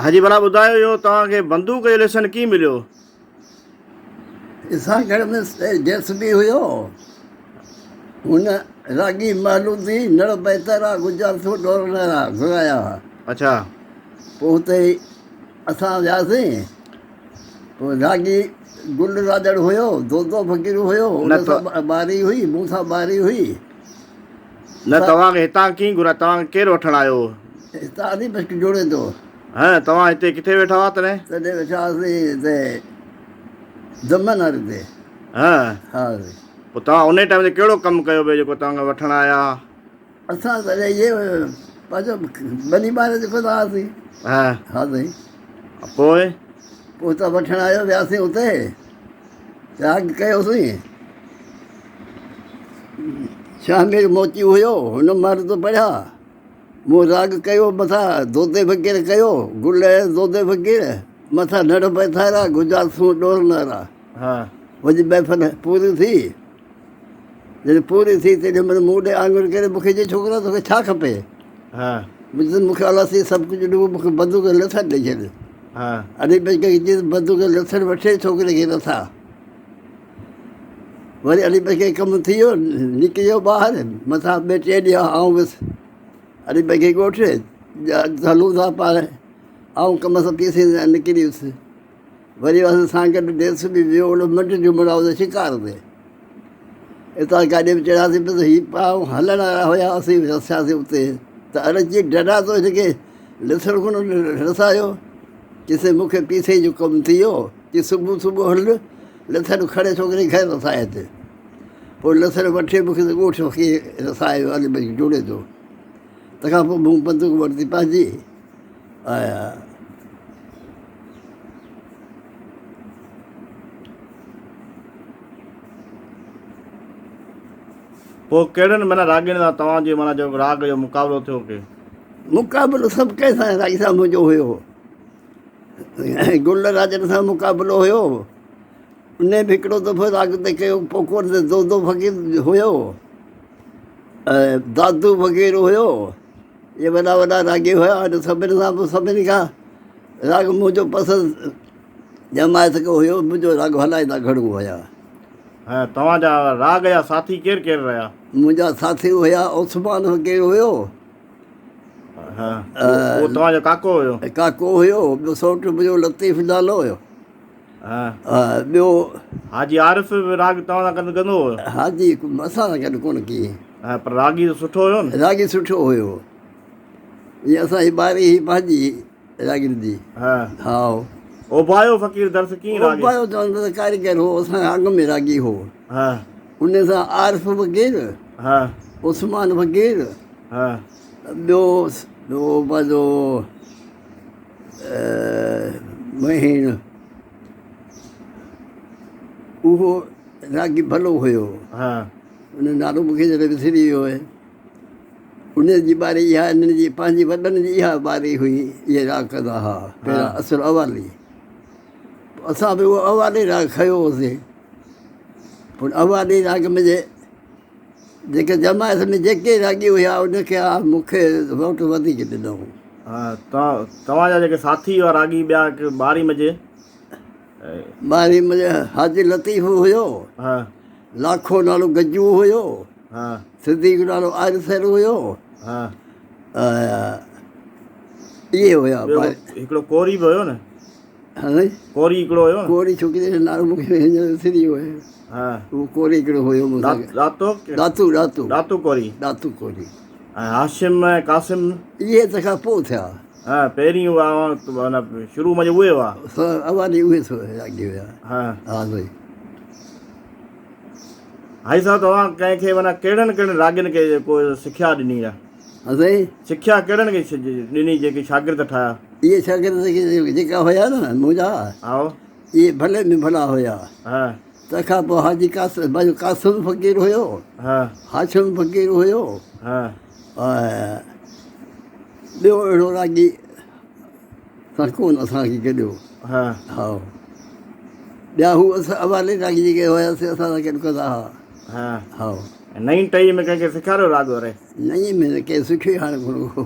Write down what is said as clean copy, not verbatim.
حاجي ڀلا ٻڌايو اهو توهان کي بندوق جو ليسن ڪيئن مليو؟ اسان گهر ۾ گئس به هيو. هن راڳي محلودي نڙ بهترا گجر ٿو ڏورنرا گهرايا ها. اڇا. پوء اتي اسان وياسين. پوء راڳي گل راڄڙ هيو، دودو فقير هيو، ان سان ٻاري هئي، مون سان ٻاري هئي. نه توهان کي هتان ڪيئن گهرايو؟ توهان کي ڪير وٺڻ آيو هو؟ هتان علي بخش جوڻيجو. هه توهان هتي ڪٿي ويٺا هئا تڏهن؟ تڏهن ويٺا هئاسين هتي دمن واري تي. هه ها سائين. پوء توهان انهي ٽائيم تي ڪهڙو ڪم ڪيو پئي جيڪو توهان کي وٺڻ آيا؟ اسان تڏهن اهي پنهنجو ٻني ٻاري تي ڪندا هئاسين. ها. ها سائين. پوء؟ پوء اتان وٺڻ آيو وياسين اتي تياڳ ڪيوسين. شاهمير موچي هيو هن مهر ته پڙهيا. مون راڳ ڪيو مٿان دودي فقير ڪيو گل دودي فقير مٿان نڙ پيٿارا گجار سون ڏور نارا. ها. وڃي محفل پوري ٿي. جڏهن پوري ٿي تڏهن مون مون ڏي آڱر ڪري مون کي چيائين ڇوڪرا توکي ڇا کپي؟ ها. مون چيس مون کي الله سائين سڀ ڪجهه ڏنو مون کي بندوق ۽ لٿڙ ڏئي ڇڏ. ها. علي بخش کي چيس بندوق ۽ لٿڙ وٺي ڇوڪري کي رسا. وري علي بخش کي ڪم ٿي ويو نڪري ويو ٻاهر مٿان ٻه ٽي ڏينهن آئون ويس علي بخش کي ڳوٺ هلون ٿا پاڻ آئون ڪم سان پيسي نڪري ويس. وري اسان سان گڏ ديس به ويو ان منڊ جو مڙاء تي شڪار تي اتان گاڏي ۾ چڙهياسين بس هي پاڻ هلڻ وارا هيا اسين رسياسين اتي ته اڙي چي ڊنا تو هن کي لسڻ ڪونه رسايو چيسين مون کي پيسي جو ڪم ٿي ويو چي صبح صبح هل لسڻ کڻي ڇوڪري گهر رسائي اچ پوء لسڻ وٺي مون کي ڳوٺ کي رسايو علي بخش جوڙي ٿو تنهن کان پوء مون بندوق ورتي پنهنجي آيا. پوء ڪهڙن معنيٰ راڳين سان توهان جي معنيٰ جو راڳ جو مقابلو ٿيو ڪي؟ مقابلو سڀ ڪنهن سان راڳي سان منهنجو هيو. گل راڄن سان مقابلو هيو. ان به هڪڙو دفعو راڳ تي ڪيو پوکور تي دودو فقير هيو ۽ دادو فقير هيو. اهي وڏا وڏا راڳي هيا ان سڀني سان پوء سڀني کان راڳ منهنجو پسند جماعت کي هيو منهنجو راڳ هلائيندا گهڻو هيا. ها توهان جا راڳ جا ساٿي ڪير ڪير رهيا؟ منهنجا ساٿي هيا عثمان فقير هيو. ها اهو توهان جو ڪاڪو هيو؟ ڪاڪو هيو ٻيو سوٽ منهنجو لطيف نالو هيو. ها ٻيو حاجي عارف به راڳ توهان سان گڏ ڪندو هو؟ حاجي اسان سان گڏ ڪونه ڪئي. ها پر راڳي ته سٺو هيو نه؟ راڳي سٺو هيو. جيئن اسان جي ٻاري هئي پنهنجي راڳين جي. ها. ها. اوڀايو فقير درس ڪيئن راڳي؟ اوڀايو چون ته ڪاريگر هو اسان کان اڳ ۾ راڳي هو. ها. ان سان عارف فقير. ها. عثمان فقير. ها. ٻيو ٻيو پنهنجو مهين اهو راڳي ڀلو هيو. ها. ان جو نالو مون کي جڏهن وسري ويو آهي. ان جي ٻاري اها انهن جي پنهنجي وڏن جي اها ٻاري هئي اهي راڳ ڪندا هئا پهريان اصل اوالي اسان به اهو اوالي راڳ کنيو هوسين پوء اوالي راڳ ۾ جي جيڪي جماعت ۾ جيڪي راڳي هيا ان کي مون کي ووٽ وڌيڪ ڏنائون. ها توهان جا جيڪي ساٿي هئا راڳي ٻيا ٻاري منجهه؟ ٻاري منجهه حاجي لطيف هيو. ها. لاکو نالو گجو هيو. ها. صديق نالو آريسر هيو. ها. اهي هيا. هڪڙو ڪوري به هيو نه؟ ها سائين. ڪوري هڪڙو هيو نه؟ ڪوري ڇوڪري جو نالو مون کي هينئر وسري ويو آهي. ها. اهو ڪوري هڪڙو هيو مون سان گڏ. ڏاتو؟ ڏاتو ڏاتو. ڏاتو ڪوري. ڏاتو ڪوري. ۽ هاشم ۽ قاسم؟ اهي تنهن کان پوء ٿيا. ها پهرين اها شروع منجهه اهي هئا. اوالي اهي راڳي هيا. ها. ها سائين. حاجي صاحب توهان ڪنهن کي معنيٰ ڪهڙن ڪهڙن راڳين کي ڪو سکيا ڏني آهي؟ ها سائين. سکيا ڪهڙن کي ڏني جيڪي شاگرد ٺاهيا؟ اهي شاگرد جيڪا هيا نه منهنجا هائو. اهي ڀلي ۾ ڀلا هيا. ها. تنهن کان پوء حاجي قاسم پنهنجو قاسم فقير هيو. ها. هاشم فقير هيو. ها. ۽ ٻيو اهڙو راڳي سان ڪونه اسان کي گڏيو. ها. هائو. ٻيا هو اسان اوالي راڳي جيڪي هيا سي اسان سان گڏ ڪندا ها. ها. هائو. نئين ٽهي ۾ ڪنهن کي سيکاريو راڳ وري؟ نئين ۾ ته ڪنهن سکيو ئي هاڻي ڪونه ڪو.